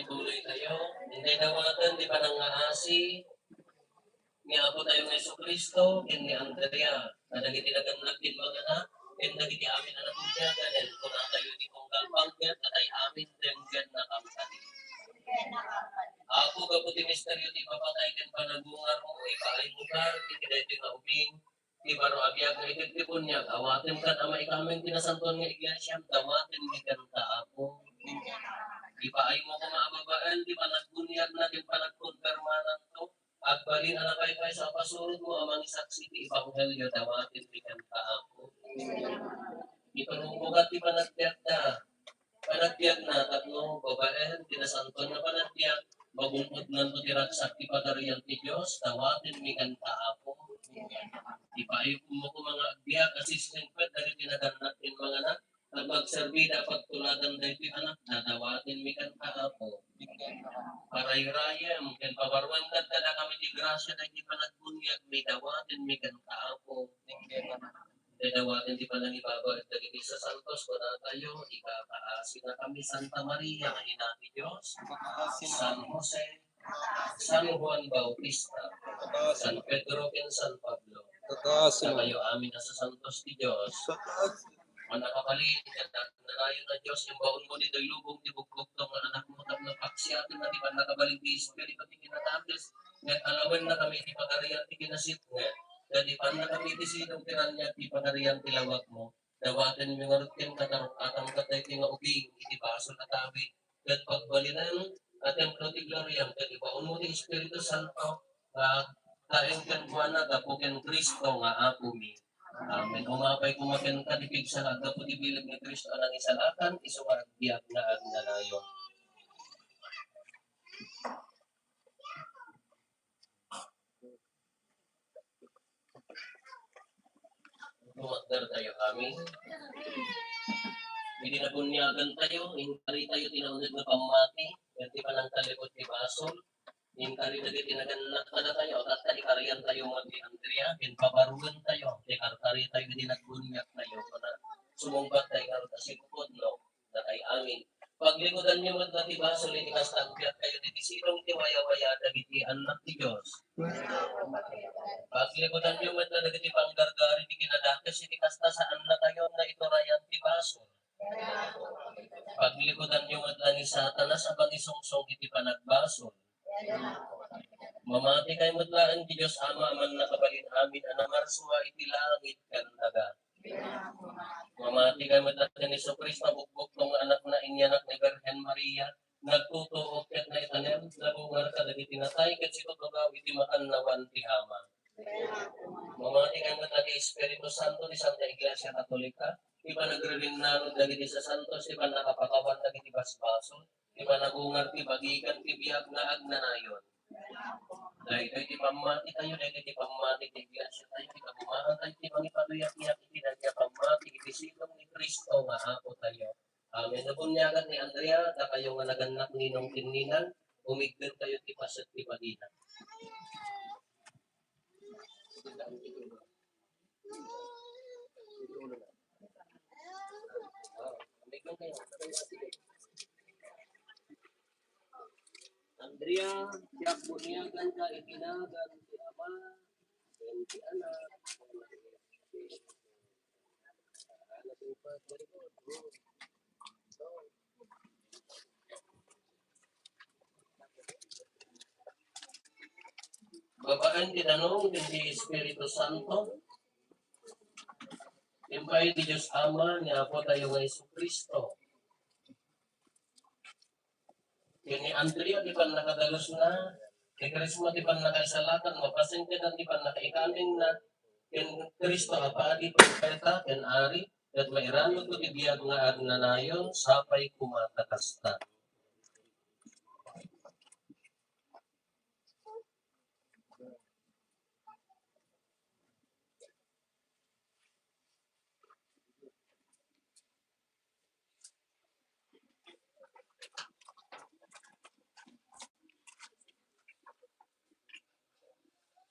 Tuloy tayo. Intay dawaten ti panangngaasi ni Apo tayo nga Jesu-Cristo ken ni Andrea, kadagiti nagannak ken mga anak, ken dagiti amin a nabuniagan, ken kunatayo ti tunggal panggep, natay amin, denggenna kam kadi. Apo, gapu ti misterio ti ipapatay ken panagungarmo, ipaaymo kadi daytoy nga ubing, ti baro a biag nga ited ti buniag, awaten kad a maikamin ti nasantoan nga iglesia, dawatenmi kanta, Apo. Ipaaymo koma a babaen ti panagbunyagna ken panagkonfirmananto, agbalin a napaypayso a pasurotmo a mangisaksi ti ebanghelio, dawatenmi kanta, Apo. Iturongmo kad ti panagbiagda, panagbiagna tapno babaen ti nasantoan nga panagbiag, magun-odnanto ti ragsak ti Pagarian ti Dios, dawatenmi kanta, Apo. Ipaaymo koma nga agbiag a sisingpet dagiti nagannak ken mga anak, tapno agserbida a pagtuladan daytoy anakda, dawatenmi kanta, Apo. Parayrayem ken pabaruan kad kadakami ti grasia daytoy panagbunyagmi, dawatenmi kanta, Apo. Dadawaten ti panangibabaw dagiti sasantos, kunatayo, ikakaasinakami, Santa Maria nga Ina ti Dios, San Jose, San Juan Bautista, San Pedro ken San Pablo. Dakayo amin a sasantos ti Dios. Mannakabalin ken agnanayon a Dios, imbaonmo ditoy lubong ti bugbugtong nga Anakmo tapno paksiatenna ti pannakabalin ti Espiritu ti kinadakes, ket alawennakami iti pagarian ti kinasitnget, ket ipannakami iti sidong ti raniag ti pagarian ti lawagmo. Dawatenmi ngarud kenka, taruk-atam kadagiti nga ubing iti basol a tawid, ket pagbalinen a templo ti gloriam, ket ibaonmo ti Espiritu Santo nga agtaeng kenkuana gapu ken Cristo nga Apomi. Amen. Umapay koma kenka ti pigsa nga aggapu ti bileg ni Cristo a nangisalakan, isu nga agbiag nga agnanayon. Tumakder tayo amin. Idi nabuniagan tayo, inkari tayo ti nauneg nga pammati, ken ti panangtallikod ti basol, inkari dagiti nagannak kadatayo, tatta ikarian tayo met ni Andrea, ken pabaruen tayo, ti karkari tayo idi nagbuniag tayo, kuna, sumungbat tayo ngarud a sipud, no? Natay amin. Paglikudanyo met la ti basol iti kasta agbiagkayo iti sidong ti wayawaya dagiti annak ti Dios. Paglikudanyo met la dagiti panggargari ti kinadakes iti kasta saannakayo nga iturayan ti basol. Paglikudanyo met la ni Satanas a mangisungsong iti panagbasol. Mamati kay met laeng ti Dios Ama a mannakabalin amin a namarsua iti langit ken daga. Mamati kay met laeng ni Jesu-Cristo a bugbugtong nga Anakna, inyanak ni Birhen Maria, nagtutuok ket naitanem, nagungar kadagiti natay ket situtugaw iti makannawan ti Ama. Mamati kay met laeng ti Espiritu Santo, ti Santa Iglesia Katolika, ti panagririnnano dagiti sasantos, ti pannakapakawan dagiti basbasol, ti panagungar ti bagikan ti biag nga agnanayon. Daytoy ti pammati tayo, daytoy ti pammati ti iglesia tayo, ti kagumaan tayo, ti mangipaduyak-yak iti dayta pammati iti sidong ni Cristo nga Apo tayo. Amen. Nabuniagan ni Andrea, dakayo nga nagannak ninong ken ninang, umigdem tayo ti paset ti bagina. Andrea, diak buniagan ka iti nagan ti Ama, ken ti Anak, ken ti Espiritu Santo. Babaen ti danum ken ti Espiritu Santo. Impay ti Dios Ama ni Apo tayo nga Jesu-Cristo. Ken ni Andrea ti pannakadalusna, ni Crisma ti pannakaisalakan, mapasenkadan ti pannakaikamenna, ken Cristo a padi, propeta, ken ari, ket mairanudto ti biag nga agnanayon, sapay koma ta kasta.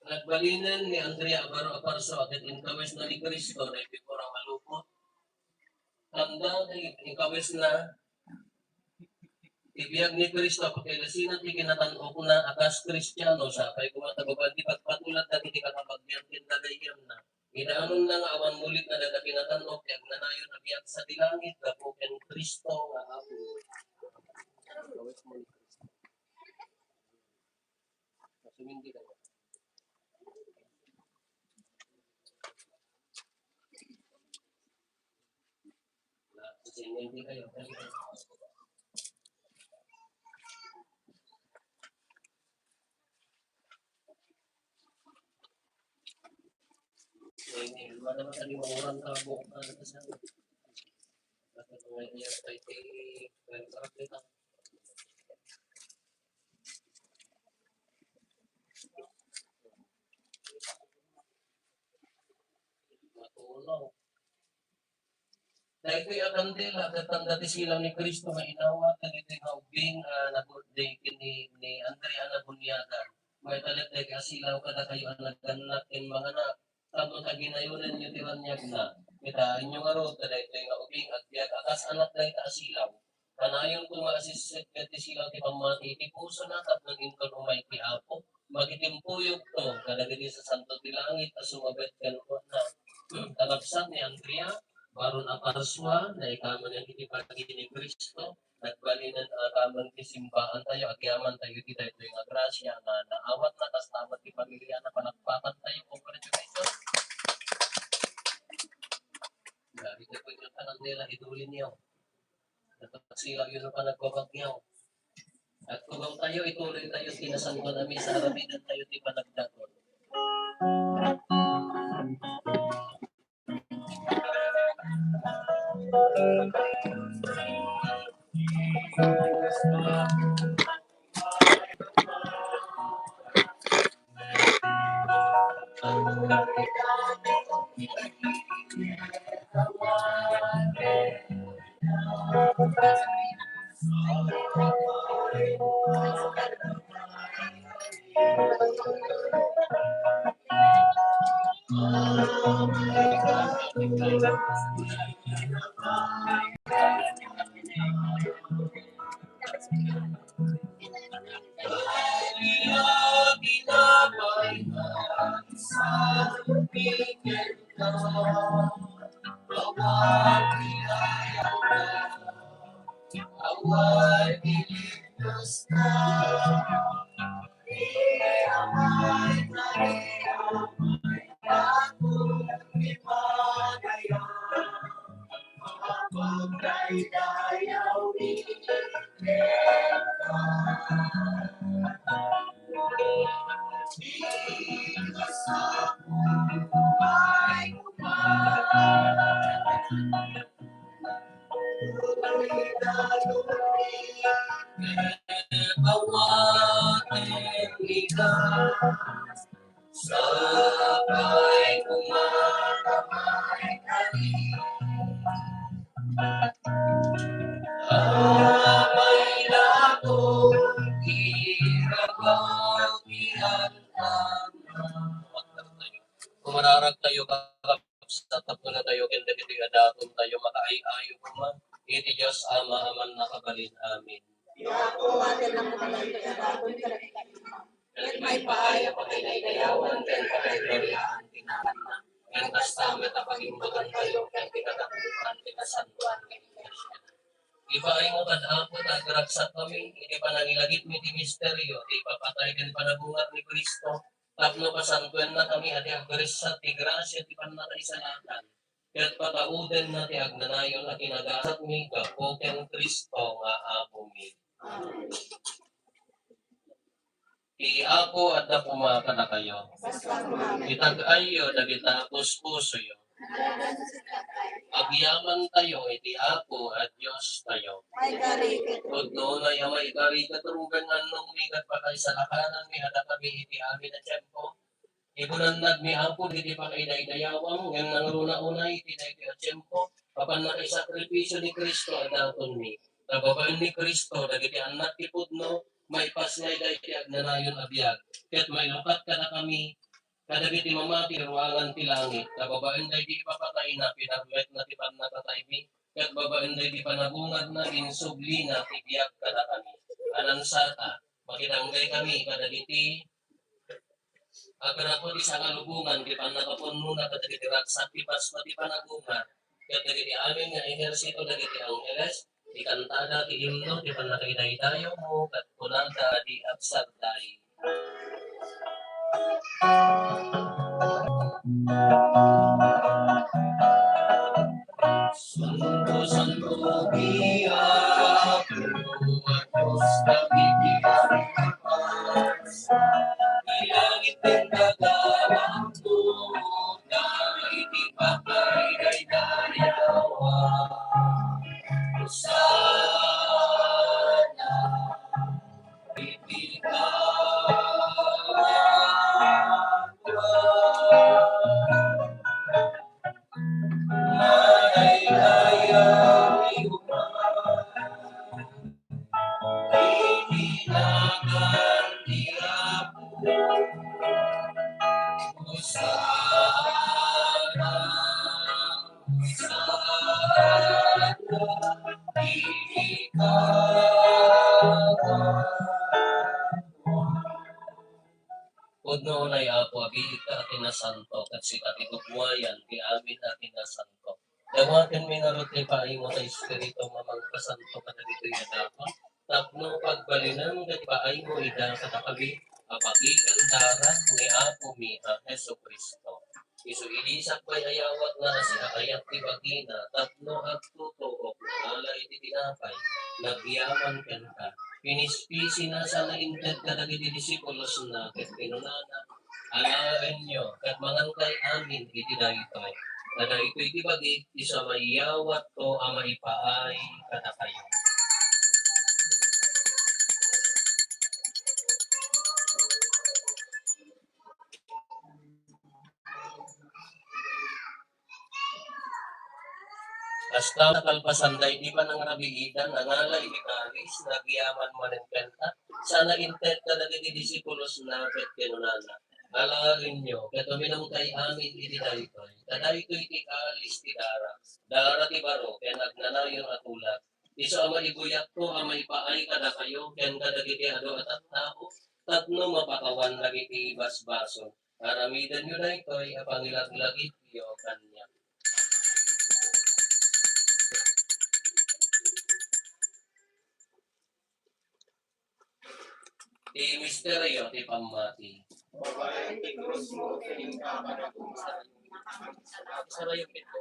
Nagbalinen ni Andrea a baro a parso ket inkawisna ni Cristo daytoy pura a malukot. Tanda ti inkawisna, Ti biag ni Cristo a pakailasinna ti kinatan-okna a kas Kristiano, sapay koma ta babaen ti pagpatulad dagiti kakabagian ken gagayyemna. Idaanonna nga awan mulit nga adda kinatan-ok ti agnanayon a biag sadi langit gapu ken Cristo nga Apo. Sumindi ka. Sumindi kayo. Sumindi. Wala naman kami mauran ka buka na sa. Basta mga iya pa iti, Matulog. Daytoy a kandila, ket tanda ti silaw ni Cristo nga inawat dagitoy nga ubbing a nabuddi ken ni, ni Andrea a nabuniagan. Maitalek daytoy a silaw kadakayo a naggannak ken manganak, tapno ta ginayonenyo ti raniagna. Kitaenyo ngarud, ta daytoy nga ubbing agbiag a kas anak dayta a silaw. Kanayon koma a sisisipnget ti silaw ti pammati iti pusona tapno inton umay ti Apo, makitimpuyogto kadagiti sasanto ti langit a sumabet kenkuana. Ta kabsat ni Andrea, Baron a Parsua, naikamen iti pagili ni Cristo, nagbalinen a kamen ti simbaantayo, agyamantayo iti daytoy nga grasia nga naawatna, kasta met ti pamiliana, palakpakantayo. Congratulations! Grabe, ket kung yung tanang nila, idulin niyo. Nagpagsilaw yun ang panagbabagyaw. At tugaw tayo, ituloy tayo, kinasantuan a misa, aramiden tayo ti panagdaton. Sakay kumakamay kami. Amay dako, irabaw ti antangna. Kumararag tayo, kakabsat, tapno tayo, ken dagiti adaton tayo, makaay-ayo koma iti Dios Ama a mannakabalin. Amen. Ti Apo, atin ang panagkadaton kadagiti Ket maipaay a pakaidaydayawan ken pakaigloryaan ti naganna. Ken kasta met a pagimbagantayo ken ti katapusan ti kasantoan nga iglesia. Ipaaymo kad Apo ta agragsakkami iti panangilagipmi ti misterio ti ipapatay ken panabungat ni Cristo, tapno pasantoennakami a ti agriksat ti grasia ti pannakaisalakan, ket pataudenna ti agnanayon a kinagasatmi gapu ken Cristo nga Apomi. Amen. Ti Apo adda koma kadakayo. Itag-ayyo dagita puspusoyo. Agyamantayo iti Apo a Diostayo. Pudno nga maikarikatrugan nga annongmi ket pakaisalakanan mi a dakami iti amin a tiempo. Ipunannadmi, Apo, dagiti pakaidaydayawam, ngem nangruna unay iti daytoy a tiempo, apan nakaisakripisio ni Cristo a datonmi. Ta babaen ni Cristo, dagiti annak ti pudno, maipasngayda iti agnanayon a biag, ket mailukat kadakami, kadagiti mamati ruangan ti langit, ta babaen daydi ipapatayna, pinarmetna ti pannakataymi, ket babaen dagiti panagungarna, insublina ti biag kadakami. Anan sata, makidanggay kami kadagiti agrapo ti sangalubongan ti pannakapunnona kadagiti ragsak ti Pasko ti panagungar, ket dagiti amin nga ehersito dagiti angheles, ikantada ti himno ti pannakaidaydayawmo, ket kunada a di agserday. Santo, santo, ti Apo, a Dios dagiti kapas. Ilangit ken daga, iti pakaidaydayawan. Hosanna. Pudno unay, Apo, a biit a kinasanto, ket sika ti gugmoayan ti amin a kinasanto. Dawatenmi ngarud ti paaymo ti Espiritu nga mangpasanto kadagitoy a dapat, tapno pagbalinen ti paaymo ida kadakami a bagikan dara ni Apomi a Jesu-Cristo. Isu idi sakbay a yawatna a sinaayat ti bagina tapno agtutuok, nangala iti tinapay, nagyaman kenka, pinispisina sana inted kadagiti disipulosna, ket kinunana, Alaenyo, ket mangankay amin iti daytoy. Ta daytoy ti bagik, isu a mayawatko a maipaay kadakayo. Kasta, nakalpasan daydi panangrabiidan, nangala iti kalis, nagyaman manen kenta, sana inted kadagiti disipulosna ket kinunana, Alaenyo, ket uminumkay amin iti daytoy, ta daytoy ti kalis ti dara, dara ti baro ken agnanayon a tulad. Isu a maibuyatko a maipaay kadakayo ken kadagiti adu a tattao tapno mapakawan dagiti basbasol. Aramidenyo daytoy a pangilaglagipyo kaniak. Ti misterio ti pammati. Babaen ti krusmo ken inka panagungar. Sarayo pito.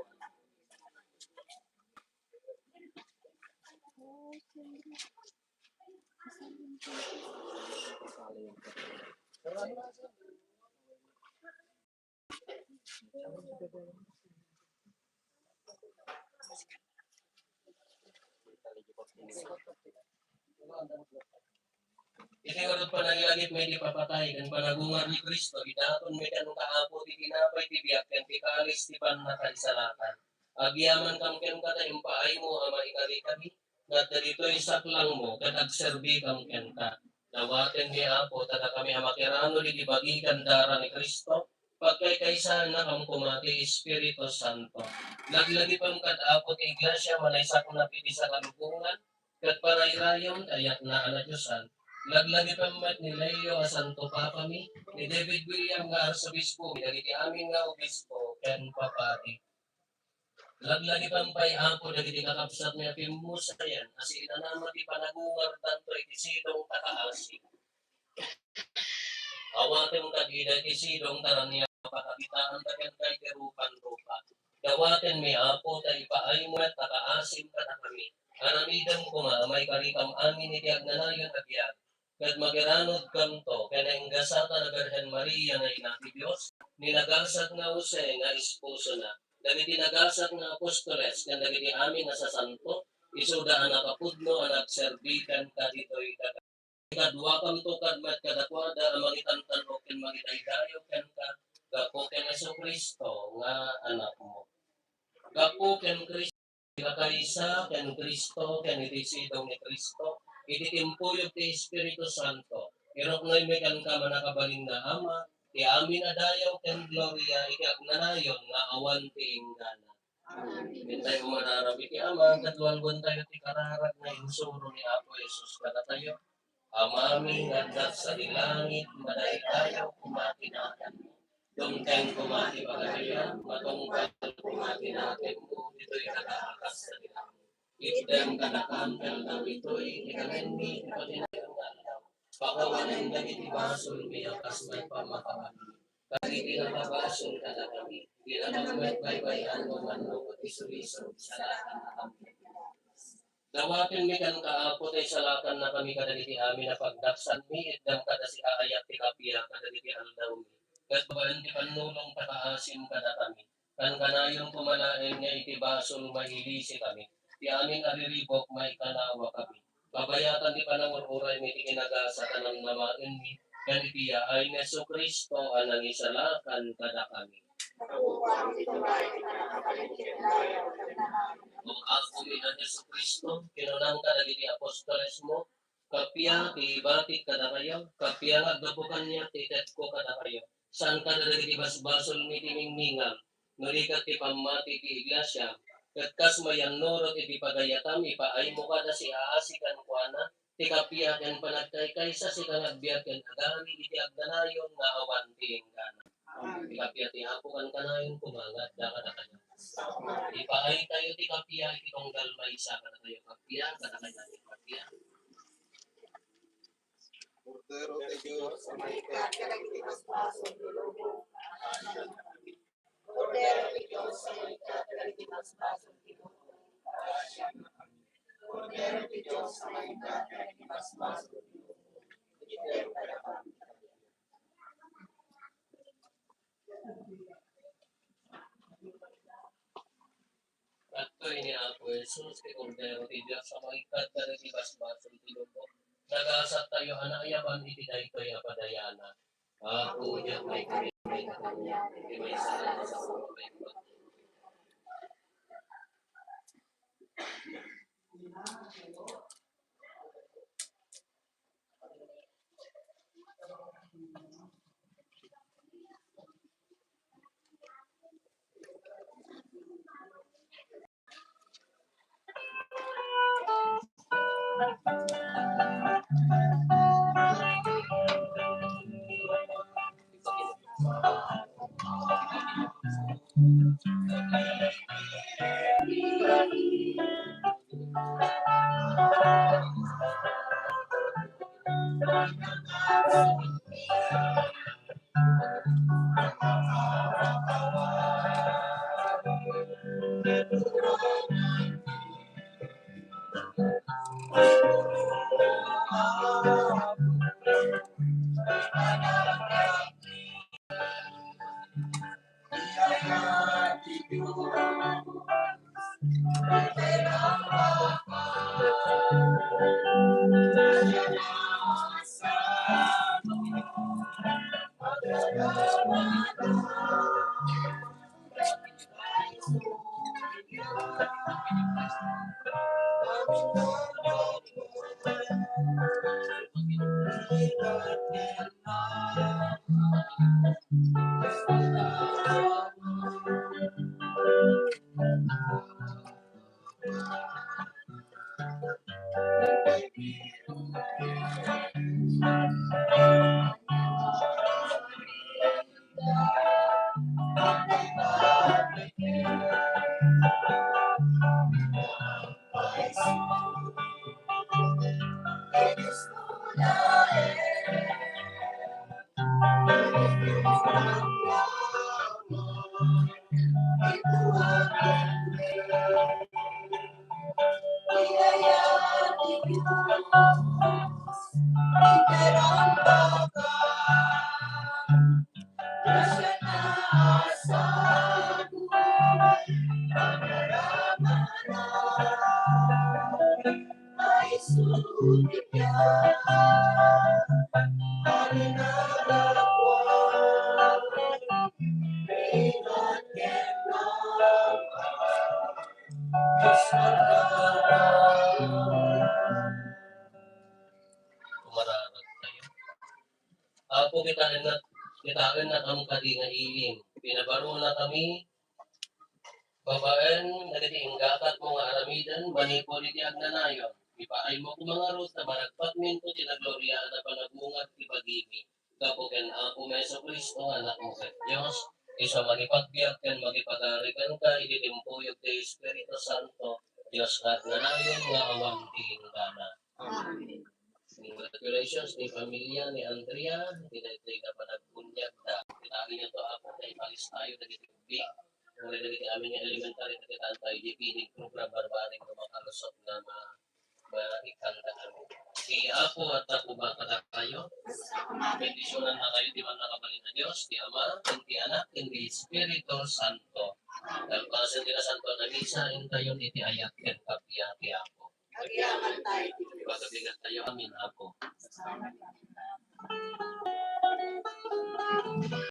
Iti ngarud, panagilagipmi iti papatay ken panagungar ni Cristo, idatonmi kenka, Apo, ti tinapay ti biag ken ti kalis ti pannakaisalakan. Agyamankam kenka ta impaaymo a maikarikami, nga adda ditoy saklangmo ket agserbikam kenka. Dawatenmi, Apo, ta dakami a makiranod iti bagikan dara ni Cristo, pagkaykaysaannakam koma ti Espiritu Santo. Laglagipem kad Apo ti Iglesia a manaysaknap iti sangalubongan ket parayrayam ti ayatna a nadiosan. Laglagipem met ni Leo a Santo Papami, ni David William nga Arsobispo, dagiti amin nga obispo ken papadi. Laglagipem pay, Apo, dagiti kakabsatmi a pimmusayan a siinanama ti panagungardanto iti sidong a kaasim. Awatem kad ida iti sidong ta ania a pakakitaanta kenka iti rupan-rupa. Dawatenmi, Apo, ta ipaaymo met a kaasim kadakami. Aramidem koma a maikarikam amin iti agnanayon a biag. Ket makiranodkamto ken nagasat a Birhen Maria nga Ina ti Dios, ni nagasat nga Jose nga esposona, dagiti nagasat nga apostoles, ken dagiti amin a sasanto, isuda a nakapudno a nagserbi kenka ditoy daga. Ikaduakamto kad met kadakuada a mangitantan-ok ken mangidaydayaw kenka gapu ken Jesu-Cristo nga Anakmo. Gapu ken Cristo, Kakaysa ken Cristo ken iti sidong ni Cristo, iti timpuyog ti Espiritu Santo, iruknoymi kenka, mannakabalin nga Ama, ti amin a dayaw ken gloria iti agnanayon nga awan ti inggana. Amen. Intayo umararami ti Ama, ket walwentayo ti kararag nga insuro ni Apo Jesus kadatayo. Amami nga adda sadi langit, madaydayaw koma ti naganmo. Dumteng koma ti pagariam, matungpal koma ti nakemmo, ditoy daga a kas sadi langit. Itdem kadakami ti aldaw ditoy, ikanenmi ti patinayon nga aldaw. Pakawanem dagiti basolmi a kas met pamakawanmi kadagiti nakabasol kadakami. Dina met baybay-an no mano ket isulisog, salakan a kami. Dawatenmi kenka, Apo, ta isalakannakami kadagiti amin a pagdaksanmi, itdem kada siaayat ti kappia kadagiti aldawmi. Ket babaen ti pannulong, pakaasim kadakami. Kankanayon koma laeng nga iti basol, mailisikami. Ti amin a riribuk, maikanawakami. Pabayatan ti panangur-uraymi iti kinagasat a namnamaenmi, ken iti yaay ni Jesu-Cristo a nangisalakan kadakami. O Apomi a Jesu-Cristo, kinunam kadagiti apostolesmo, kappia ti ibatik kadakayo, kappia nga aggapu kaniak ti itedko kadakayo. Saan kadagiti basbasolmi ti ningningam, no di ket ti pammati ti iglesia, ket kas mayannurot iti pagayatam, ipaaymo kada siaasi kenkuana, ti kappia ken panagkaykaysa, sika nga agbiag ken agaramid iti agnanayon nga awan ti inggana. Ti kappia ti Apo kankanayon koma nga adda kadakayo. Ipaaytayo ti kappia iti tunggal maysa kadakayo. Kappia kadakayo, kappia. Kordero ti Dios, a maited kadagiti basbasol ti lubong. Kordero ti Dios, a maited kadagiti basbasol ti lubong. Kordero ti Dios, a maited kadagiti basbasol ti lubong. Daytoy ni Apo Jesus, ti Kordero ti Dios a maited kadagiti basbasol ti lubong. Nagasattayo a naayaban iti daytoy a padayanan. Apo, diak maikari, maikari, iti maysa a sasao. Umararag tayo. Apo, kitaennak, kitaennakam kadi nga ilim. Pinabarunakami Babaen dagiti inggakat mo nga aramiden manipud iti agnanayon, ipaaymo koma ngarud ta managpatminto ti nagloriaan a panagungad ti bagimi. Gapu ken Apo Jesu-Cristo nga Anak mo ket Dios, isu a mangipagbiag ken mangipagari kenka iti timpuyog ti Espiritu Santo, Dios nga agnanayon nga awan ti inggana. Amen. Congratulations ni pamilya ni Andrea, iti daytoy nga panagbunyagda. Itagiyo to, Apo, ta ipalis tayo dagiti ubing. Uri dagiti amin nga elementary, iti kantayo, iti feeding program, barbareng nga makalusot nga ma-, maikanta amin. Si Apo at Apo ba kadakayo? Bendisyonanna kayo ti mannakabalin a Dios, ti Ama, ken ti Anak, ken ti Espiritu Santo. Kalpasan ti Nasantoan a Misa, intayon iti ayat ken pagbiag ti Apo. Agyaman tayo. Pagabigan tayo. Amin, Apo.